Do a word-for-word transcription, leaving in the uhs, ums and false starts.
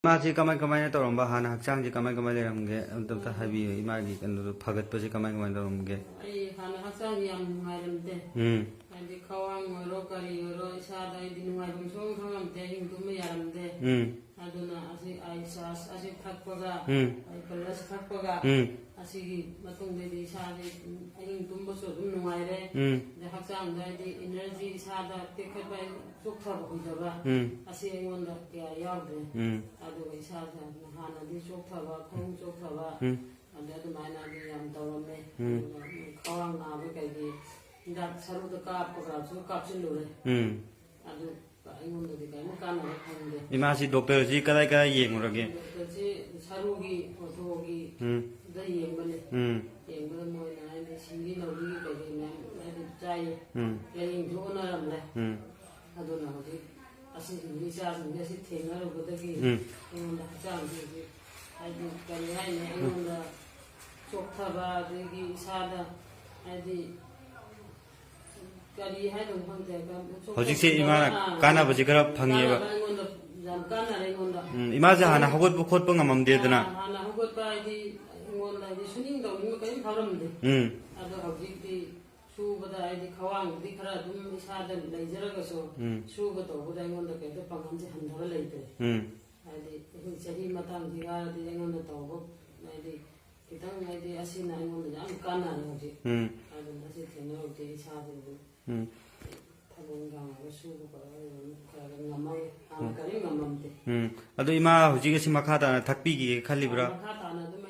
ꯏꯃꯥꯁꯤ ꯀꯃꯥꯏ ꯀꯃꯥꯏꯅ ꯇꯧꯔꯝꯕ, ꯍꯥꯟꯅ ꯍꯛꯆꯥꯡꯁꯤ ꯀꯃꯥꯏ ꯀꯃꯥꯏꯅ ꯂꯩꯔꯝꯒꯦ, ꯑꯝꯇ ꯍꯥꯏꯕꯤꯌꯨ꯫ ꯏꯃꯥꯒꯤ ꯀꯩꯅꯣꯗꯣ, ꯐꯒꯠꯄꯁꯤ ꯀꯃꯥꯏ ꯀꯃꯥꯏꯅ ꯇꯧꯔꯝꯒꯦ? ꯑꯩ ꯍꯥꯟꯅ ꯍꯛꯆꯥꯡ ꯌꯥꯝ ꯅꯨꯡꯉꯥꯏꯔꯝꯗꯦ꯫ ꯎꯝ꯫ ꯍꯥꯏꯗꯤ ꯈ꯭ꯋꯥꯡ ꯑꯣꯏꯔꯣ, ꯀꯔꯤ ꯑꯣꯏꯔꯣ, ꯏꯁꯥꯗ ꯑꯩꯗꯤ ꯅꯨꯡꯉꯥꯏꯐꯝ ꯁꯨꯡꯈꯪ ꯈꯪꯉꯝꯗꯦ, ꯑꯍꯤꯡ ꯇꯨꯝꯕ ꯌꯥꯔꯝꯗꯦ꯫ ꯎꯝ꯫ ꯑꯗꯨꯅ ꯑꯁꯤ ꯑꯥꯏ ꯆꯥꯁ ꯑꯁꯤ ꯊꯛꯄꯒ, ꯎꯝ꯫ ꯑꯥꯏ ꯄ꯭ꯂꯁ ꯊꯛꯄꯒ, ꯎꯝ꯫ ꯑꯁꯤꯒꯤ ꯃꯇꯨꯡꯗꯗꯤ ꯏꯁꯥꯁꯦ ꯑꯍꯤꯡ ꯇꯨꯝꯕꯁꯨ ꯑꯗꯨꯝ ꯅꯨꯡꯉꯥꯏꯔꯦ꯫ ꯎꯝ꯫ ꯑꯗꯩ ꯍꯛꯆꯥꯡꯗ ꯍꯥꯏꯗꯤ ꯏꯅꯔꯖꯤ, ꯏꯁꯥꯗ ꯇꯦꯛꯈꯠꯄ, ꯆꯣꯛꯊꯕ ꯈꯣꯠꯊꯕ ꯎꯝ꯫ ꯑꯁꯤ ꯑꯩꯉꯣꯟꯗ ꯀꯌꯥ ꯌꯥꯎꯗ꯭ꯔꯦ꯫ ꯎꯝ꯫ ꯑꯗꯨꯒ ꯏꯁꯥꯁꯦ ꯍꯥꯟꯅꯗꯤ ꯆꯣꯛꯊꯕ, ꯈꯣꯡ ꯆꯣꯛꯊꯕ, ꯎꯝ꯫ ꯑꯗ ꯑꯗꯨꯃꯥꯏꯅ ꯑꯗꯨ ꯌꯥꯝ ꯇꯧꯔꯝꯃꯦ꯫ ꯎꯝ꯫ ꯑꯗꯨꯒ ꯈ꯭ꯋꯥꯡ ꯅꯥꯕ ꯀꯩꯒꯤ ꯍꯤꯗꯥꯛ ꯁꯔꯨꯗ ꯀꯥꯞꯄꯒꯁꯨ ꯀꯥꯞꯁꯤꯜꯂꯨꯔꯦ꯫ ꯎꯝ꯫ ꯑꯗꯨ ꯑꯩꯉꯣꯟꯗꯗꯤ ꯀꯔꯤꯝ ꯀꯥꯟꯅꯕ ꯐꯪꯗꯦ꯫ ꯏꯃꯥꯁꯤ ꯗꯣꯛꯇꯔꯁꯤ ꯀꯗꯥꯏ ꯀꯗꯥꯏ ꯌꯦꯡꯉꯨꯔꯒꯦ? ꯗꯣꯛꯇꯔꯁꯤ ꯁꯔꯨꯒꯤ ꯑꯣꯊꯣꯒꯤ ꯎꯝ꯫ ꯗ ꯌꯦꯡꯕꯅꯦ꯫ ꯎꯝ꯫ ꯌꯦꯡꯕꯗ ꯃꯣꯏꯅ ꯍꯥꯏꯗꯤ ꯁꯤꯡꯂꯤ ꯅꯥꯎꯔꯤꯒꯤ ꯀꯩꯀꯩ ꯃꯌꯥꯝ ꯍꯥꯏꯗꯤ ꯆꯥꯏꯌꯦ꯫ ꯎꯝ꯫ ꯂꯥꯏꯌꯦꯡꯁꯨ ꯍꯣꯠꯅꯔꯝꯂꯦ꯫ ꯎꯝ꯫ ꯑꯗꯨꯅ ꯍꯧꯖꯤꯛ ꯑꯁꯤꯁꯤꯡꯁꯦ, ꯏꯆꯥꯁꯤꯡꯁꯦ ꯑꯁꯤ ꯊꯦꯡꯅꯔꯨꯕꯗꯒꯤ ꯎꯝ꯫ ꯑꯩꯉꯣꯟꯗ ꯍꯛꯆꯥꯡꯁꯦ ꯍꯧꯖꯤꯛ ꯍꯥꯏꯗꯤ ꯀꯔꯤ ꯍꯥꯏꯅꯤ, ꯑꯩꯉꯣꯟꯗ ꯆꯣꯛꯊꯕ, ꯑꯗꯒꯤ ꯏꯁꯥꯗ ꯍꯥꯏꯗꯤ ꯀꯔꯤ ꯍꯥꯏꯗꯣꯏꯅꯣ ꯈꯪꯗꯦ꯫ ꯆꯣꯛꯊꯕ ꯍꯧꯖꯤꯛꯁꯦ ꯏꯃꯥꯅ ꯑꯥ, ꯀꯥꯟꯅꯕꯁꯦ ꯈꯔ ꯐꯪꯉꯦꯕ꯫ ꯀꯥꯟꯅꯕ ꯑꯩꯉꯣꯟꯗ ꯌꯥꯝ ꯀꯥꯟꯅꯔꯦ ꯑꯩꯉꯣꯟꯗ꯫ ꯎꯝ, ꯏꯃꯥꯁꯦ ꯍꯥꯟꯅ ꯍꯧꯒꯠꯄ ꯈꯣꯠꯄ ꯉꯝꯃꯝꯗꯦꯗꯅ꯫ ꯑꯥ, ꯍꯥꯟꯅ ꯍꯧꯒꯠꯄ ꯍꯥꯏꯗꯤ ꯑꯩꯉꯣꯟꯗ ꯍꯥꯏꯗꯤ ꯁꯨꯅꯤꯡ ꯇꯧꯅꯤꯡꯕ ꯀꯔꯤꯝ ꯐꯥꯎꯔꯝꯗꯦ꯫ ꯎꯝ꯫ ꯑꯗꯣ ꯍꯧꯖꯤꯛꯇꯤ ꯁꯨꯕꯗ ꯍꯥꯏꯗꯤ ꯈ꯭ꯋꯥꯡꯕꯨꯗꯤ ꯈꯔ ꯑꯗꯨꯝ ꯏꯁꯥꯗ ꯂꯩꯖꯔꯒꯁꯨ, ꯎꯝ꯫ ꯁꯨꯕ ꯇꯧꯕꯗ ꯑꯩꯉꯣꯟꯗ ꯀꯩꯝꯇ ꯄꯥꯡꯒꯜꯁꯦ ꯍꯟꯊꯕ ꯂꯩꯇ꯭ꯔꯦ꯫ ꯎꯝ꯫ ꯍꯥꯏꯗꯤ ꯑꯩꯈꯣꯏ ꯆꯍꯤ ꯃꯇꯥꯡꯁꯤꯒꯗꯤ ꯑꯩꯉꯣꯟꯗ ꯇꯧꯕ ꯍꯥꯏꯗꯤ ꯈꯤꯇꯪ ꯍꯥꯏꯗꯤ ꯑꯁꯤꯅ ꯑꯩꯉꯣꯟꯗ ꯌꯥꯝ ꯀꯥꯟꯅꯔꯦ ꯍꯧꯖꯤꯛ꯫ ꯎꯝ꯫ ꯑꯗꯨꯅ ꯑꯁꯤ ꯊꯦꯡꯅꯔꯨꯕꯗꯒꯤ ꯏꯁꯥꯁꯦ ꯑꯗꯨꯝ ꯎꯝ꯫ ꯊꯕꯛ ꯏꯟꯈꯥꯡ ꯑꯣꯏꯔꯣ ꯁꯨꯕ ꯈꯣꯠꯄ ꯑꯗꯨꯝ ꯈꯔ ꯈꯔ ꯉꯝꯃꯛꯑꯦ꯫ ꯍꯥꯟꯅ ꯎꯝ꯫ ꯀꯔꯤꯝ ꯉꯝꯃꯝꯗꯦ꯫ ꯎꯝ꯫ ꯑꯗꯣ ꯏꯃꯥ ꯍꯧꯖꯤꯛ ꯑꯁꯤ ꯃꯈꯥ ꯇꯥꯅ ꯊꯛꯄꯤꯒꯦ ꯈꯜꯂꯤꯕ꯭ꯔꯥ? ꯃꯈꯥ ꯇꯥꯅ ꯑꯗꯨꯝ